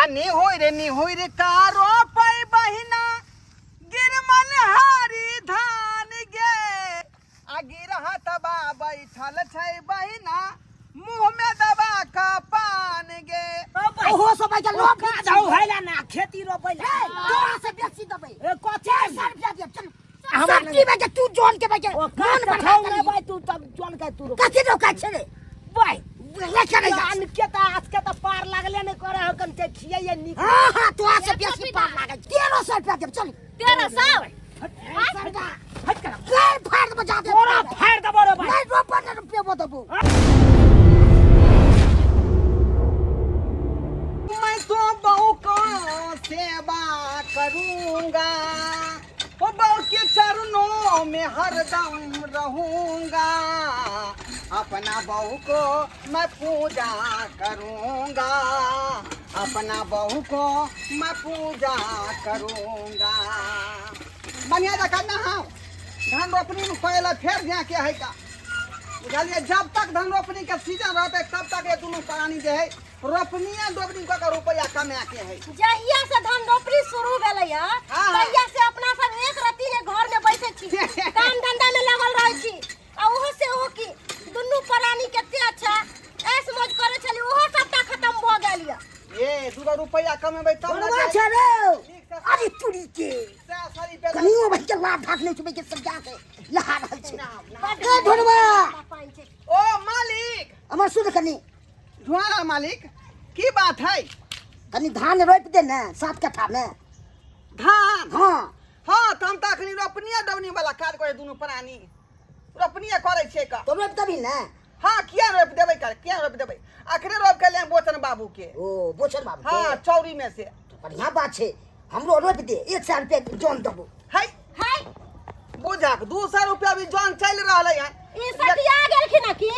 निहुर निहुर का रोपै बहिना गिरमन हारी धान गे आ गिरह तबा बैठल छै बहिना मुँह में दबा का पान गे। ओहो सब के लोग जाऊ हैला ना खेती रोपै ला। तोरा से बेसी देबै। ए कथी? 400 रुपया दे चल। सब्जी में के तू जोन के बे के ओ मन काट बढ़ा खाऊ देली। ना भाई तू तब जोन के तू रोप। कथी रोकै छै रे? भाई लेके नहीं जा। जान के त आज के त पार लागले नहीं करे हो कन के खियाइए निक। हाँ हाँ तोरा से बेसी पार लागल। 1300 रुपया देब चल। 1300? हट कर। गैर फाड़ देबो जा दे। तोरा फाड़ देबो रे भाई। नहीं रोपन नहीं रुपया देबो। मैं तो बहू को सेवा करूंगा, वो बहू के चरणों में हरदम रहूंगा, अपना बहू को मैं पूजा करूंगा, अपना बहू को मैं पूजा करूंगा। बढ़िया जकाँ नहाओ, धान रोपनी में पहले फेर जाके है का बुझलिए। जब तक धान रोपनी के सीजन रहते तब तक ये दोनों प्राणी जे है रोपनिया डोबनी कऽ के रुपया कमा के है। जहिया से धान रोपनी शुरू भेलै है हाँ। तहिया से अपना सब एक रत्ती ने घर में बैठे छी, काम धंधा में लगल रहै छी। आ ओहो से ओहो की दुनू प्राणी कते अच्छा ऐश मौज करै छली, ओहो सबटा खत्म भऽ गेल यऽ। ए दूगो रुपया कमेबै तब ने बनवा जाय। छै रे। ठीक से अरे तुरी के सए सए रुपया कनियो भाई के लाभ भाग नहीं छुपे के सब जाके लहा रहल छै। नहाउ, नहाउ। ए ढोलवा। पानि छै। ओ मालिक। हमर सुन कनी। ढोला मालिक की बात है? कनी धान रोपि दे ने 7 कट्ठा में। धान? हाँ। हाँ तऽ हम तऽ अखनी रोपनिया डबनी वाला काज करै दुनू प्राणी रोपनिया करै छियै का। तो रोपि देबही ने? हाँ किया रोपि देबै कर, किया रोपि देबै? अखने रोपि के लेम बोचन बाबू के। ओ बोचन बाबू के? हाँ चौरी में से। तो बढ़िया बात छै, हमरो रोपि दे, 100 रुपया जन देबो। है है बुझक 200 रुपया भी जन चलि रहलै हन। ई सटिया गेलखिन की?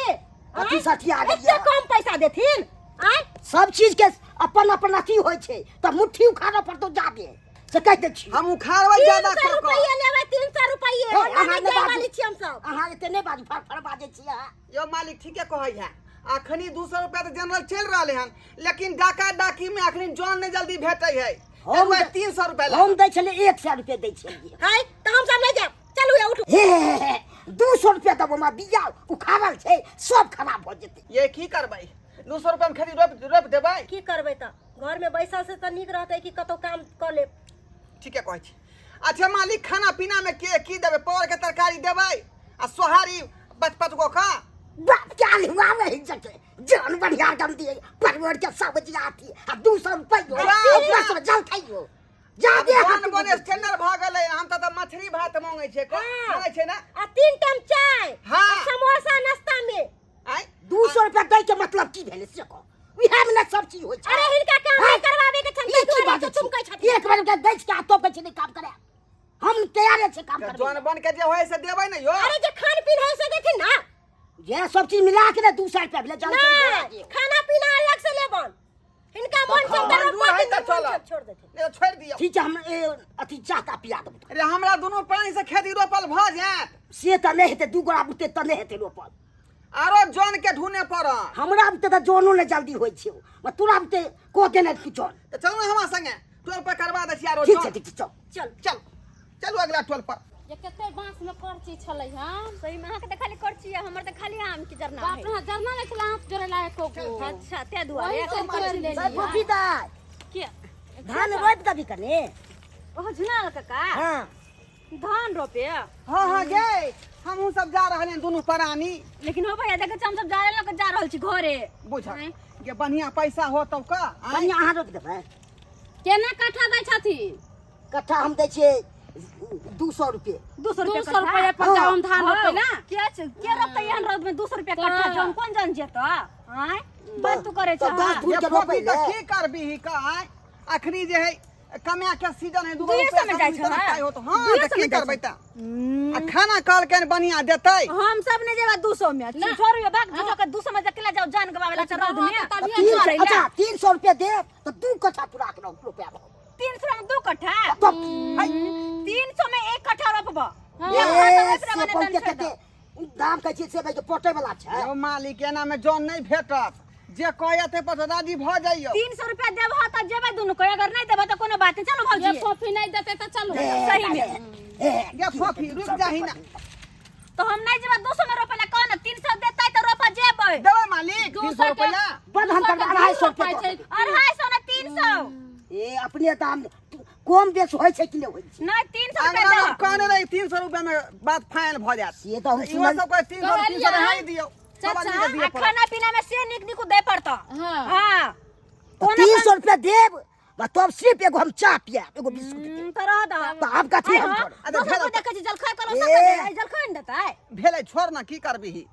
कथी सटिया गेलियै? एते कम पैसा देथिन? आँय? सब चीज के अपन अपन अथी होइ छै, तऽ मुट्ठी उखाड़ऽ पड़तौ जादे, से कहि दै छी। हम उखाड़बै तीन जादा सए कऽ कऽ। रुपैआ लेबै, 300 रुपैआ। हे, ओना अहाँ नहि नहि जाय बाजू। वाली छी हमसब। अहाँ एते नहि बाजू, फड़ फड़ बाजै छी अहाँ। यौ मालिक ठीके कहै है, अखनी 200 रुपया तऽ जनरल चलि रहलै हन, लेकिन डाका डाकी में अखनी जन नहि जल्दी भेटै है। हम ताहि दुआरे 300 रुपया हम दै छलियै 100 रुपया दै छलियै। आँय, तऽ हमसब नहि जायब, चलू ये उठू। हे, हे, हे, 200 रुपया देबो, हमरा बिया उखाड़ल छै, सब खराब भऽ जेतै। ये की करबै? 200 रुपया में खेती रोपि देबै? की करबै तऽ घर में बैसल से तऽ नीक रहतै कि कतौ काम कऽ लेब। ठीके कहै छी। अच्छा मालिक खाना पीना में के की देबै? परोड़ के तरकारी देबै आ सोहारी पाँच पाँच गो का? बाप के आलू आबै है जके जान बढ़िया दम दिए परोड़ के सब्जी आती आ 200 रुपया जा, अपना सब जल खाइयो। जा दे जान हाथ बने में। स्टैंडर्ड भऽ गेलै, हम तऽ मछली भात मांगै छियै, हाँ। मांगै छियै ने? आ 3 टाइम चाय, हाँ। आ समोसा नाश्ता में। आँय? 200 रुपया दै के मतलब की भेलै से कह? उएह में ने सब चीज होइ छै। अरे हिनका काम हाँ? नहि करवावे के छनि, ई ताहि की दुआरे बाजै तो चुमकै छी? छथिन। एक बेर के दै छियै आ तो कहै छी नहि काम करे। हम तैयारे छियै काम तऽ करबै। जौन बन के जे होइ से देबै ने यौ। अरे जे खान पीन होइ से देथिन ना। जे सब चीज मिला के ने 200 रुपया भेलै, जल नहि, खाना पीना अलग से लेबन। हिनका मन छनि तऽ मंजूर रोपा है दिन तऽ मन चलब। छनि छोड़ देथिन। नहि तऽ छोड़ि दियौ। ठीक छै, हम अथी चाह ता पिया देबौ। अरे हमरा दुनू प्राणी से खेती रोपल भऽ जायत। से तऽ नहि हेतै, 2 गोरा बुते तऽ नहि हेतै रोपल। आरो जन के ढूने पड़त। हमरा बुते तऽ जनो नहि जल्दी होइ छै, तोरा बुते कऽ देने छी जन। तऽ चलू ने हमरा संगे टोल पर करवा दै छी आरो ठीक छै, जन। ठीक छै, चल। चल। चल, चलू अगला टोल पर। जे कते बांस में करची छलै हन। सही में अहाँके तऽ खाली करची है, हमर तऽ खाली आम के जरना बाप है। रे, जरना नहि छलै हाथ जोड़े लायक एको गो। अच्छा, ताहि दुआरे। वही से तोड़ि लेलियै। सर, फूफी दाइ। के? धान रोपि देबी कने? ओहो झुनाल काका? हाँ। धान रोपे? हाँ, हाँ, गे, हमहूँ सब जा रहल हन दुनू प्राणी। लेकिन हो भैया, देखै छी हम सब जा रहल जा रहल छी घरे। बुझ, गे बढ़िया पैसा होतौ का? आँय? बढ़िया अहाँ रोपि देबै? केना कट्ठा दै छथिन? कट्ठा हम दै छियै 200 रुपये। 200 रुपये 200 कट्ठा? रुपये पर जाउ धान हाँ। रोपे ना? के रोपतै एहन रौद में 200 रुपया कट्ठा? तऽ। जौन कोन जन जेतौ? आँय? बात तू करै तऽ छह। दस फूट ये के फोफी रोपै तऽ ले। की करबीही का, आँय? अखनी जे है कमाए के सीजन है, दूगो दुइये रुपया सौ में जाइ सब छौ, पाइ होतौ। हाँ, दुइये तऽ सौ की में जाइ करबै छौ। तऽ? आ खाना कहलकै बढ़िया देतै। हम सब नहि जेबै 200 में। ना। छोड़ियो बाग झूठो के 200 में जकेला जाओ जान गवावे ला रौद में। हाँ, तऽ तऽ तभिए तीन सौ, चढ़ै ला। अच्छा, 300 रुपया दे तऽ 2 कट्ठा पूरा के रोपा देबौ। 300 में 2 कट्ठा? तब है। 300 में 1 कट्ठा रोपबो। हाँ। ए, एक कट्ठा से रोपबो, बहुते तहन छोड़ि कते दाम कहै छियै से भाई के पटै वाला छै। यौ मालिक, एना में जन नहि भेटत, जे कहै एते पर राजी भऽ जाइयौ। 300 रुपया देबह तऽ जेबै दुनू दुनू कोई, अगर नहीं देबा तो कोनो बात नहीं। चलो ये भौजी। फोफी नहीं देते तो चलू। सही में। ये फोफी रुक जाही ना। तो हम नहीं जेबा 200 में रोपे ला, कौन 300 देतै तो रोपा जेबै। देबै मालिक 300 रुपया? बद हम कर 250 रुपया दऽ देबै। 250 ना 300। ए अपने दाम कम बेस होइ छै कि नहि होइ छै? नहीं, 300 रुपया अंगना दऽ। कहने रही 300 रुपया में बात फाइनल भऽ जायत। से तऽ हम इहो सुनल सब कहै 300 300 रहै दियौ, सब आदमी के दिअ आ पड़त। खाना पीना में से नीक नीक दे पड़तो। हाँ। हाँ। तऽ 300 रुपया देब बा तब सिर्फ एगो हम चाह पियाब, एगो बिस्कुट देब। तऽ रह दह। तऽ आब कथी हम करब? अरे दोसर भेल को देखै छी जलखै करो ए। सब दे, जलखै ने देतै। भेलै, छोड़ ना, की करबिही?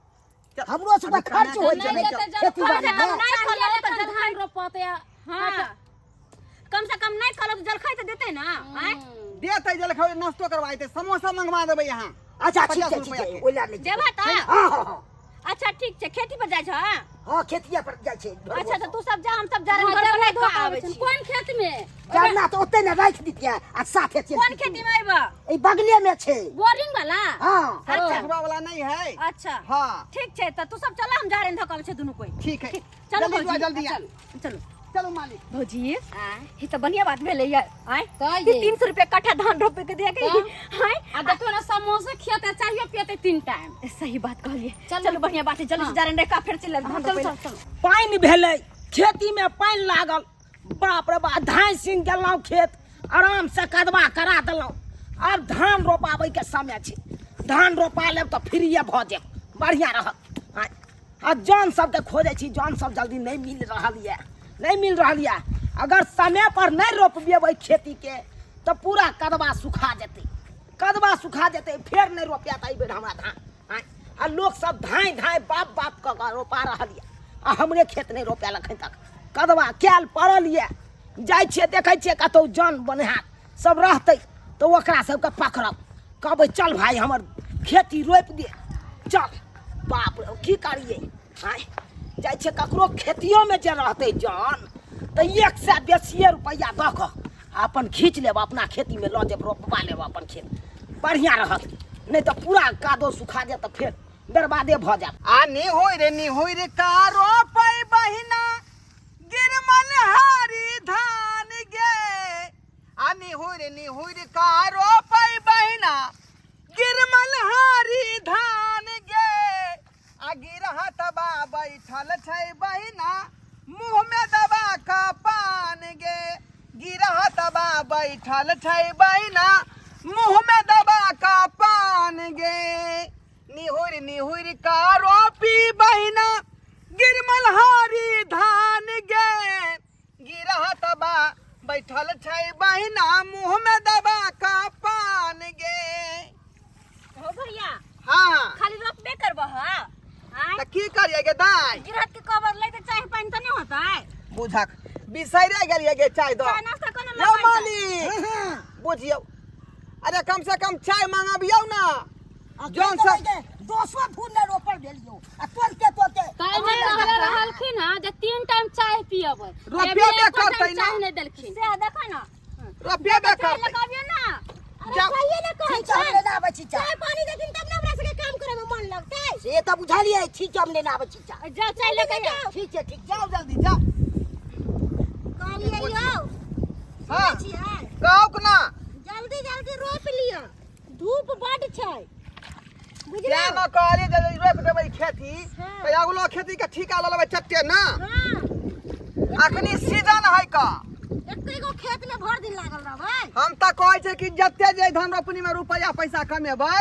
चल, हमरो सबके अभी खाना खर्च होइ खाना छै नहीं देते जब खेती कम बाड़ी से मे। कम नहीं नहीं खाली तऽ एखन धान रोपत या। हाँ, कम से कम नहीं करो तो जलखै तऽ देतै ना। आँय? देतै जलखै, नाश्तो करवाइते, समोसा मंगवा देबै यहाँ। अच्छा ठीक 50 छै, ठीक रुपया छै, के। ओहि लए नहि जेबा तऽ? हँ हँ हँ। अच्छा ठीक छै, खेती पर जाइ छह? हँ, खेतिए पर जाइ छै। अच्छा तऽ तू सब जा, हम सब जा हाँ, घर पर जरना नहीं धो धो के आबै आबै छी। छी। कोन खेत में? जरना तऽ ओतै ने राखि दितियै आ साथे चलि कोन जैतियै। खेती में अयबा? एहि बगले मे छै। बोरिंग वाला? हँ। अच्छा। खसबा वाला नहीं है। अच्छा। हाँ। ठीक छै तऽ तू सब चल, हम जा रहे धो के आबै छै दुनू कोई। ठीक है। चलो जल्दी भौजी, जल्दी आ। चलो। चलो मालिक। भौजी, ई तऽ बढ़िया बात भेलै ये। आँय? तऽ ई ये। 300 रुपया कट्ठा धान रोपे के दिया के। तऽ? आँय? आ देखो ना, समोसा खियते, चायो पियते 3 टाइम। सही बात कहलिए। चलो। चलो बढ़िया बात है, जल्दी से जा रहे का फिर चल धान चलो रोपे। चलो चलो। पानि भेलै, खेतीमे पानि लागल। बाप रे बाप, धान सिंह गेलहुँ खेत, आरामसँ कदवा करा देलहुँ। आब धान रोपाबैके समय छै। धान रोपा लेब तऽ फ्रीए भऽ जायब, बढ़िआँ रहत। आ जन सबके खोजै छी, जन सब जल्दी नहि मिल रहल यऽ, नहि मिल रहल यऽ। अगर समय पर नहि रोपबेबै खेतीके तऽ पूरा कदवा सुखा जेतै, कदवा सुखा जेतै, फेर नहि रोपायत एहिबेर हमरा धान। आँय, आ लोक सब धाँइ धाँइ बाप बाप कऽ कऽ रोपा रहल यऽ आ हमरे खेत नहि रोपायल एखन तक, कदवा कयल पड़ल यऽ। जाइ छियै, देखै छियै कतहु जन बनिहार सब रहतै तऽ ओकरा सबके पकड़ब, कहबै चल भाय हमर खेती रोपि दे चल। बाप रे, की करियै? आँय, जाइ छियै ककरो खेतियोमे जे रहतै जन तऽ एक सए बेसिए रुपैआ दऽ कऽ आ अपन घीच लेब, अपना खेतीमे लऽ जायब, रोपबा लेब अपन खेत, बढ़िआँ रहत। नहि तऽ पूरा कादो सुखा जायत तऽ फेर बर्बादे भऽ जायत। आ नी होय रे, नी होय रे कारो पै बहिना गिरमल हारी धान गे। आ निहुर निहुर कारो पै बहिना गिरमल हारी धान गे। आ गिरहत बा बैठल छै बहिना मुँह में दबा का पान गे। गिरहत बा बैठल छै बहिना मुँह में दबा का पान गे। निहुर निहुर कारो पी बहिना गिरमल हारी धान गे। गिरहत बा बैठल छै बहिना मुँह में दबा का पान गे। हो भैया। हाँ। खाली रोपबे करबह? हाँ। तऽ की करियै गे दाइ? गिरहत के कबर लै तऽ चाय पानि तऽ नहि होतै? बुझक बिसैरे गेलियै गे चाय दऽ। चाय नाश्ता कोनो यौ लगबै तऽ। मालिक, बुझियौ, अरे कम से कम चाय मंगाबियौ ना। जौन सब दोसो धूर नहि रोपल भेल यौ आ तुरन्ते तुरन्ते ताहि मे कहले रहलखिन हँ जे 3 टाइम चाय पियबै। रोपिया एबे बे एको करतै टाइम ना। चाय नहि देलखिन। से देखो ना। रोपिया बे चाय करतै। लगाबियौ ना। अरे जाउ। सहिए ने कहै ठीक छै, हम छै। लेने आबै छी चाय। चाय पानी देथिन तब ने हमरा सबके काम करे में मन लगतै। से तऽ बुझलियै, ठीक छै, हम लेने आबै छी चाय। जाउ चाय लऽ के जाउ। ठीक छै, ठीक। जाउ जल्दी जाउ। कहलियै यौ। हाँ। सुनै छियै? कहू ना। जल्दी जल्दी रोपि लिअ, धूप बड्ड छै, बुझलियै? तें ने कहलियै जे रोपि देबै खेती हाँ। तऽ अगलो खेती के ठीका लऽ लेबै चट्टे ना। हाँ। अखनी सीजन है का। एके गो खेत में भर दिन लागल रहबै। हम तऽ कहै छै कि जते जे धान रोपनी में रुपैआ पैसा कमेबै,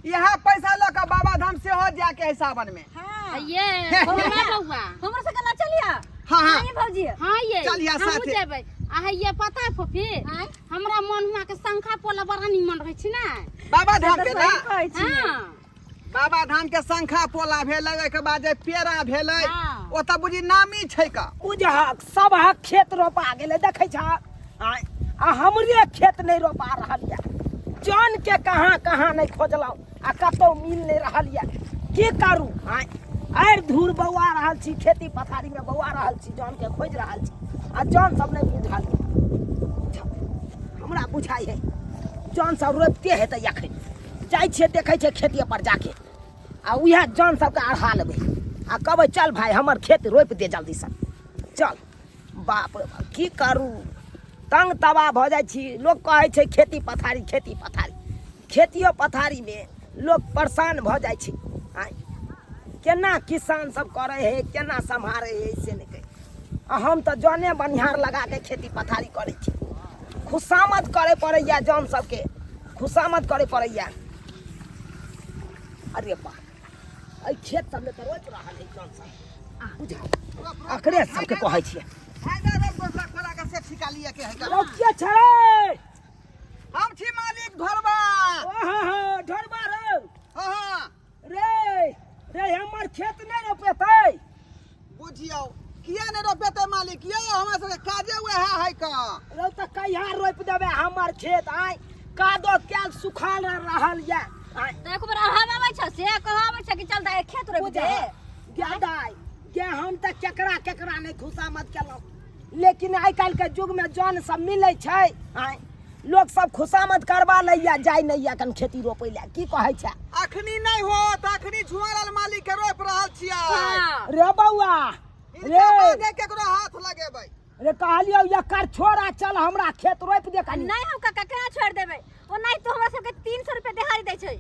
इएह पैसा लऽ कऽ बाबा धाम सेहो जाके है सावन में। हाँ। ये भोला बौआ। हमरो सबके लऽ चलिअ। हाँ, हाँ। नहीं भौजी। हाँ ये। चलिअ हमहूँ साथे। जेबै। आ ये पता है फूफी, आँय? हमरा मन हुआ के शंखा पोला बड़ा निमन रहै छै ने। बाबा धाम के ना? कहै छी। हाँ। बाबा धाम के शंखा पोला भेलै, ओहिके बाद जे पेड़ा भेलै, हाँ। ओतऽ बुझी नामी छै का। बुझहक सबहक खेत रोपा गेलै, देखै छह? आँय, आ हमरे खेत नहि रोपा रहल यऽ। जन के कहाँ कहाँ नहि खोजलहुँ आ कतहु मिल नहि रहल यऽ। की करू? आँय, आरि धूर बौआ रहल छी, खेती पथारीमे बौआ रहल छी, जनके खोजि रहल छी आ जन सब नहि मिल रहल यऽ। हमरा बुझाइ है जन सब रोपिते हेतै। एखन जाइ छियै, देखै छियै खेतिए पर जाके आ उएह जन सबके अढ़ा लेबै आ कहबै चल भाय हमर खेत रोपि दे जल्दीसँ चल। बाप रे बाप, की करू? तंग तबाह भऽ जाइ छी। लोक कहै छै खेती पथारी, खेती पथारी, खेतियो पथारीमे लोक परेशान भऽ जाइ छै। आँय, केना किसान सब करै है, केना सम्हारै है से नहि कहि। आ हम तऽ जने बनिहार लगाके खेती पथारी करै छी। खुशामद करै पड़ैया, जन सबके खुशामद करै पड़ैया। अरे बा, एहि खेत सबमे तऽ रोपि रहल है जन सब। बुझा अकरे सबके कहै छियै। रौ के छै रे? हम छी मालिक घरबा। ओहो ढोरबा रौ। हाँ हाँ। रे रे, हमर खेत नहि रोपेतै? बुझियौ, किया नहि रोपेतै मालिक? यौ, हमरा सबके काजे वएह है का। रौ, तऽ कहिया रोपि देबै हमर खेत? आय, कादो कैल सुखाल रहल यऽ। आय। तऽ एक बेर अढ़ाबै आबै छ से कहबै छ कि चल दाइ खेत रोपि दे। गे दाइ गे, हम तऽ केकरा केकरा नहि खुशामद केलहुँ, लेकिन आइ काल्हिके युगमे जन सब मिलै छै। आँय, लोक सब खुशामद करबा लैया, जाइ नहि यऽ कन खेती रोपै लए। की कहै छै? अखनी नहि होत, अखनी झुआरल मालिक के रोपि रहल छियै। हाँ। रे बौआ रे, हिनका बादे केकरो हाथ लगेबै। रे, कहलियौ एकर छोड़ा, चल हमरा खेत रोपि दे कनी। नहीं, हम काका केना छोड़ देबै? ओ नहीं तो हमरा सबके 300 रुपया देहारी दै छै।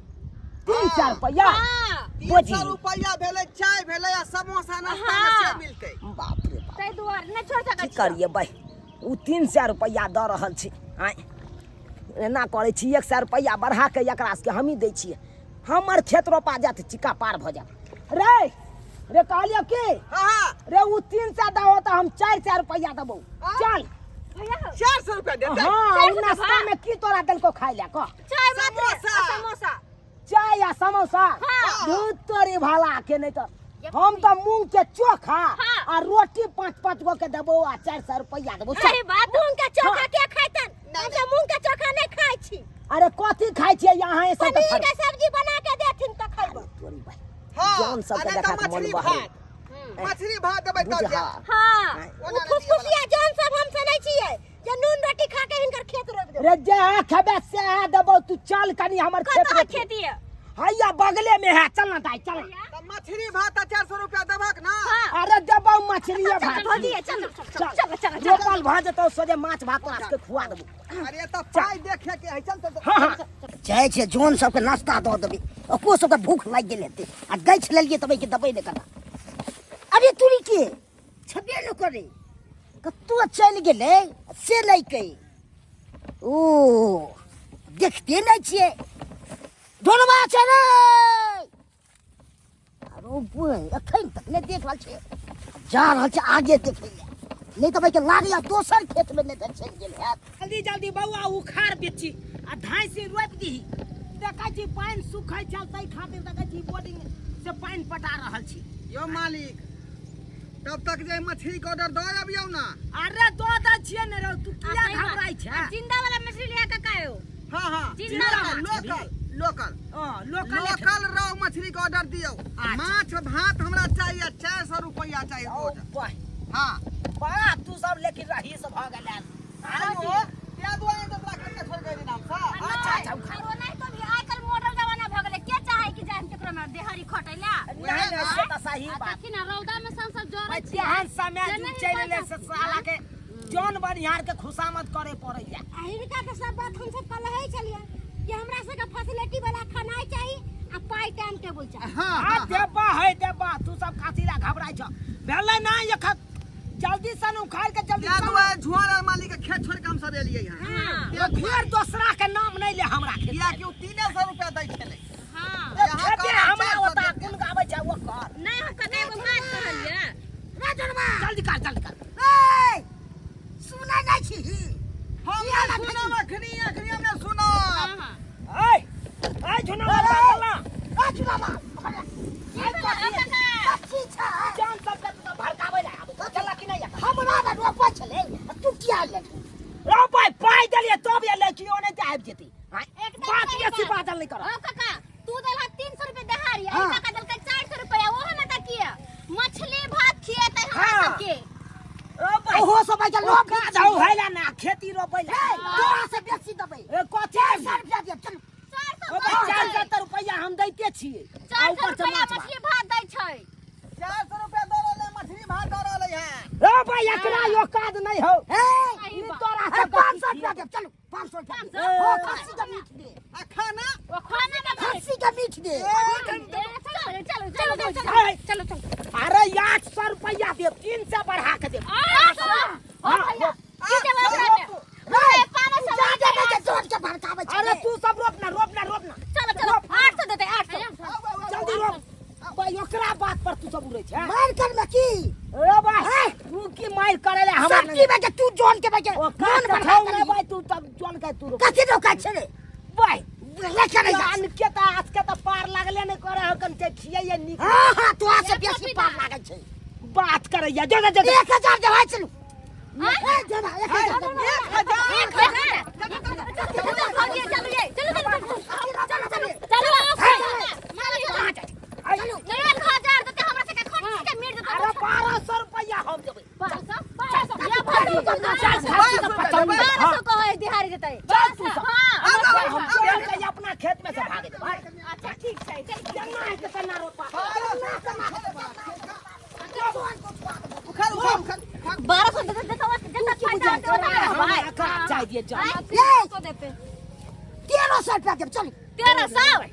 300 रुपैआ? हाँ। 300 रुपैआ भेलै, चाय भेलै आ समोसा नाश्ता मे से मिलतै। बाप रे बाप। ताहि दुआरे नहि छोड़ सकै। की करिए भाइ, ओ 300 रुपैआ दऽ रहल छै। आँय, एना करै छी, 100 रुपैआ बढ़ा कऽ एकरा सबके हमही दै छियै। हमर खेत रोपा जायत, चिक्का पार भऽ जायत। रे रे, कहलियौ की? हाँ हाँ। रे, ओ 300 दहो तऽ हम 400 रुपैआ देबौ, चल। भैया हो। 400 रुपया देतै? हाँ। 400 ओ नाश्ता में की तोरा देलको खाइ लए, कह? चाय मात्र। समोसा। आ समोसा। चाय आ समोसा? हाँ। दूध तोरी भाला के, नहीं तो हम तो मूंग के चोखा हाँ। आ रोटी पाँच पाँच गो के देबो आ 400 रुपैआ देबो, चल। सही बात। मूंग के चोखा के खैतन? हम सब मूंग के चोखा नहीं खाइ छी। अरे, कथी खाइ छियै यहाँ सब? पनीर के सब्जी बना के देथिन तऽ खैबै। तोरी भाई। हाँ। जौन सबके आ नहि देखा तऽ के मन मछली बहरे। भात, मछली भात देबै तब बुझा। जायब। हाँ। ओ फुसफुसिया जौन सब हम सुनै छियै जे नून रोटी खा के हिनकर खेत रोपि देबै। रे, जे खेबे से देबो, तू चल कनी हमर खेत कतऽ रोपि। खेती है? हैया बगले में है, चल ना दाई, चल। तऽ मछली भात आ 400 रुपया देबहक ना? हाँ। अरे, देबो मछली भात। भौजी चल चल चल चल चल चल। रोपल भऽ जेतौ, सोझे माछ भात तोरा सबके खुआ देबो। अरे, तऽ पाइ देखे के है, चल चल। हाँ हाँ। जाइ छै जौन सबके नाश्ता दऽ देबै, ओकरो सबके भूख लागि गेल हेतै आ गछि लेलियै तब एहिके देबै नहि केना। अरे तुरी के छबे नहि करै, कतौ चलि गेलै से नहि कही। ओ देखते नहि छियै, ढोलबा छै रे। आरो एखन तक नहि देख रहल छै, जा रहल छै आगे देखै लए, नहि तऽ के लागैया दोसर खेतमे नहि तऽ चलि गेल हैत। जल्दी जल्दी बौआ उखाड़ बेची आ धाँसी रोपि दीही। देखै छी पानि सुखै छल, ताहि खातिर देखै छी बोर्डिंग से पानि पटा रहल छी। यो मालिक, तब तक जे मछली के ऑर्डर दऽ अबियौ ना। अरे, दऽ दै छियै ने रौ, तू किया सही बात। घबराइ छै? आ जिंदा वाला मछली लिया काका यो। हाँ हाँ। जिंदा लोकल। माछ। Local local. हँ, लोकल। लोकल रहु मछली के ऑर्डर दियौ। अच्छा। माछ भात हमरा चाहिए, 400 रुपया चाहिए रोज। वाह। हाँ। बड़ा तू सब लेकिन रहीस भऽ गेल। आयो, त्या दुआरे तो तोरा खेत के छोड़ गेली नाम सा। अच्छा अच्छा, उखाड़। और नहीं तो भी आजकल मॉडल जमाना भ गेलै, के चाहे कि जाए केकरो में देहारी खटै ला। नहीं नहीं, से तऽ सही आ बात। तखन रौदा में सब सब जरै भाई, छियै। तेहन समय से जुग नहीं चलि एलै पता। से साला के जौन बनिहार के खुशामद करे पड़ैया। आ हिनका तऽ सब बात हमसब कहले छलियै कि हमरा सबके फैसिलिटी वाला खाना चाही आ पाइ टाइम टेबुल चाही। हाँ आ हाँ। देबा है देबा, तू सब काथी ला घबराइ छ? भेलै ना एखन, जल्दी सन उखाड़ के जल्दी त्या चल। दुआरे झुआर मालिक के खेत छोड़ के हम सब एलियै यहाँ। हां। फेर दोसरा के नाम नहीं ले हमरा खेत। किया कि उ 300 रुपया दै छलै। हां। यहाँ खेते कहलक हमरा 400 ओता दे। गुण गाबै छै ओकर। नहीं, हम काका एगो बात कहलियै। जल्दी कर, जल्दी कर। ए, सुनै नहि छी? हम नहि सुनब अखनी, अखनी हम नहि सुनब। हां हां। ऐ ऐ, झुना बाबा चला। ए चुनावा। की भेलै हौ काका? कथी छै? जान सब के तू भड़काबै ले आबै चला कि नहीं? हमरा ने रोपै छलै आ तू किया लेलही? रौ पाइ पाइ देलियै तब एलै कि ओ नहि तऽ आबि जेती। आँय, एकदम बात सही बेसी बात। बाजल नहि कर। ओ काका, तू देलहा 300 रुपया देहारी आ हाँ। ई काका देलकै 400 रुपया, ओहो में त किया मछली भात खिएतै हमरा हाँ। सबके। ओ भाइ, ओहो सब आइ काल्हि ओ लोभ काज हौ हैला ना खेती रोपै ला। तोरा से बेसी देबै। ए, कथी? 400 रुपया देब, चल। 400 ओ भाइ, 400 रुपैआ हम दैते छियै आ 400 ऊपर से रुपया माछ भात। मछली भात दै छै। 400 रुपया दऽ रहलै, मछली भात दऽ रहलै है। रौ भाइ, एकरा यो काज नहि हौ। ए सही ई बात। तोरा अरे सबके रुपया देब, चलू 500 रुपया दे। हो खस्सी का मीट दे। आ खाना ओ खाना ना खाए। खस्सी का मीट दे। चलो चलो चलो चलो चलो चलो। अरे 800 रुपया दे, 300 बढ़ा के दे। 800 ओ भैया की देबै ओकरा में? रे, 500 जा जा जा जोर के भड़काबै छै। अरे तू सब रोप ना, रोप ना, रोप ना। चलो चलो 800 देतै 800। जल्दी रोप भाई, ओकरा बात पर तू सब उड़ै छै। मार कर में की? ए भाई, तू की मार करे ले हमरा? सब्जी में के तू जोन के बजे ओ मन का बढ़ा छौ रे भाई, तू तब जोन के तू रोप। कथी रोका छै रे? भाई ले के नहीं जा। जान के त आज के त पार लागले नहीं करे हकन के खियाइए नीक। हाँ हाँ, तोरा से बेसी पार लागै छै। बात करैया जो जो जो। 1000 देबै चलू। ए देबा 1000 देबै। 1000। चलो भौजी, चलो ये, चलो चलो चलो चलो चलो चलो 1000 देतै हमरा सबके खर्ची के मीट देतै। अरे 1200 रुपया हम देबै। 1200 1200 या भौजी चल खस्सी के पचौनी। 1200 कहै दिहाड़ी देतै। चल तू सब। हां हम चल के अपना खेत में से भागे देबै। अच्छा ठीक छै, चल। केना हेतै तेना रोपा। उखाड़ उखाड़ उखाड़। 1200 देतै देतै जितना फायदा होतै ओतना हमरा भाई। का चाहिए चल। ए देतै 1300 रुपया देब चलू। 1300।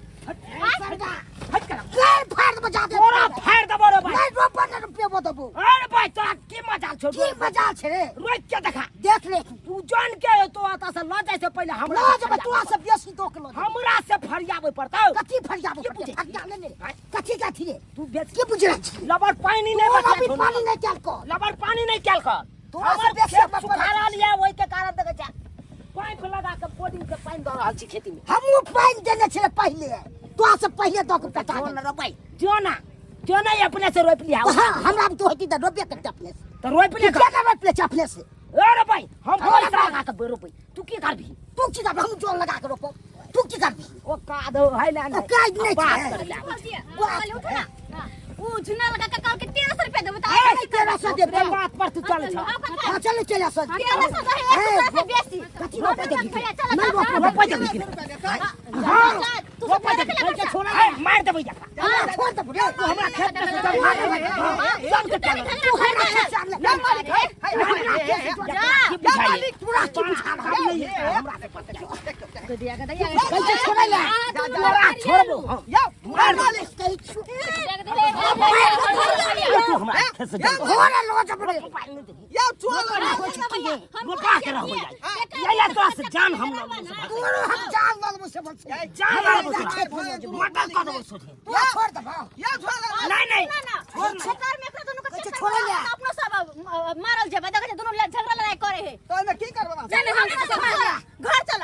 हट कर। गैर फाड़ देबो जा दे। तोरा फाड़ देबो रे भाई। नहीं रोपा नहीं रुपया देबो। अरे भाई तोरा की मजाल छौ? की मजाल छै रे? रोक के देखा। देख ले। तू जान के तो आता से ल जाय से पहिले हमरा लऽ जेबै, तोरा से बेसी दोख लऽ जेबै। हमरा से फरियाबै पड़तौ। कथी फरियाबै की पड़तै? बुझै? फरिया ले ले। कथी कथी रे? तू बेच की बुझै छी? लबर पानी नहीं तोरा बचल भी छौ। पानी नहीं कैल कर। लबर पानी नहीं कैल कर। तोरा से हमर बेसी खेत हमर सुखा रहल ये, ओहि के कारण देखै छै पाइप लगा के बोरिंग के पानि दऽ रहल छी खेती में। हमहूँ पानि देने छलै पहिले, तोरा से पहिले दऽ के पटा जो देने। ना रोपाई, जो ना जो ना अपने से रोपि लिहा। हाँ, हमरा भी तो होती तऽ रोपबे करते अपने से। तऽ रोपि ले। तू केना रोपि लै छै अपने से? अरे भाई, हम हमरा पैसा बाप। लगा के रोपै, तू की करबही? तू की करबही? हम जोन लगा के रोपब, तू की करबही? ओ काद है ना? ओ काज नहि बात छै। करै ले आबै छै। भौजी कहली उठ ना, उ झुना लगा के कहल के 1300 रुपया देबै त ए, 1300 देब। ओकरे बात पर तू चल छ। हाँ चल चल सर। 1300 दहे, 100 से बेसी। कथी रोपै देबही? भैया चल। नहीं रोपबै। रोपै देबही कि नहि? हां तू सब रोपै देख देबही ले के छोड़ा, ए, मारि देबै जकरा। हाँ, छोड़ देबो रे। तू हमरा खेत में से चल भाग। चल के चल। तू हमरा खेत से आनले। या मालिक, है है हमरा खेत से की जा। बुझाइए? तोरा की बुझा रहल अब नहीं है, हमरा से पता। गदिया गदिया। कैसे छोड़ै ले? तोरा छोड़बो हम। या मालिक। कहै छु। तू हमरा खेत से चल। हो रे लो जब रे। या चोल। रोपा के रहबै जाइ ये तोरा से जान हम लऽ लेबौ से भाग। तोरो हम जान लऽ लेबो से बोल छै। जान लऽ लेबौ सोझे। मर्डर कऽ देबौ सोझे। तोरा छोड़ देबो। या चोल। नहीं नहीं। ओकर में एकरा दुनू के कैसे छोड़ै ले? अपनो सब मारल जेबै, देखै छै दुनू झगड़ा लड़ाई करे है। तो एमे की करबो? चल हम घर चल,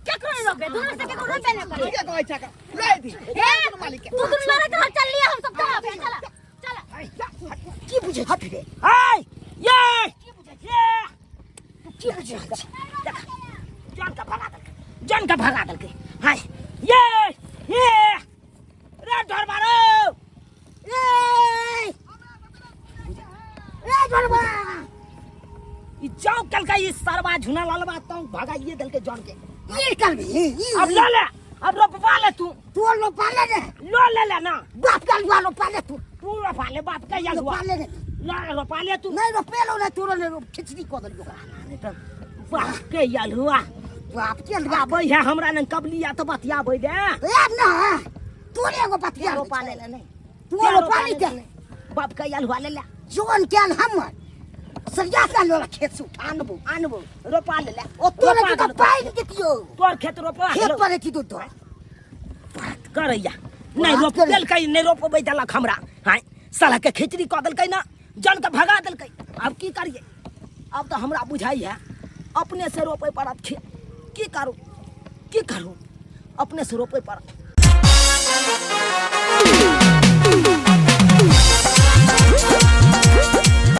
केकरो नहीं रोकबे, दुनू से केकरो रोकबे नहीं करे। के कहै छै ले दी। ए मालिक तू दुनू लड़त रह, चल लिया हम सब चल चल चल। की बुझै छी रे? हाय ये ये तू की बुझै छी? देख जान के भगा देलकै, जान के भगा देलकै। हाय ये ये रे ढोर मारो। ए ए ढोरबा। ई जाओ कलका ई सरवा झुना लालवा तो भगाइए देलकै जान के। ई करबी ई? अब ल ले, अब रोपवा ले तू। तू रोपा ले रे। लो ले ले ना। बाप का लुआ रोपा ले तू। तू रोपा ले बाप का या रोपा ले रे। ला रोपा ले तू। नहीं रोपेलो नहीं, तोरो नहीं रोप, खिचड़ी कऽ देलियो। बाप के यलुआ। बाप के लुआ। आबै है हमरा नन कबलिया तो बतियाबै दे। ए ना तोरे एगो बतिया रोपा ले ले नहीं। तू रोपा ले दे। बाप के यलुआ ले ले। जोन केल हमर सरिया के लोला खेत से उठा आनबो। आनबो रोपा ले ले। ओ तोरे रोपा के देलको। पानि देतियो। तोर खेत रोपवा खेत पर एथी दूध बात करैया नहीं। बात रोप करैया। देलकै नहीं, रोपबै देलक हमरा। हाय साला के खिचड़ी कऽ देलकै ना, जन के भगा देलकै। अब की करिए? अब तऽ हमरा बुझाइ है अपने से रोपै पड़त खेत। की करू की करू, अपने से रोपै पड़त।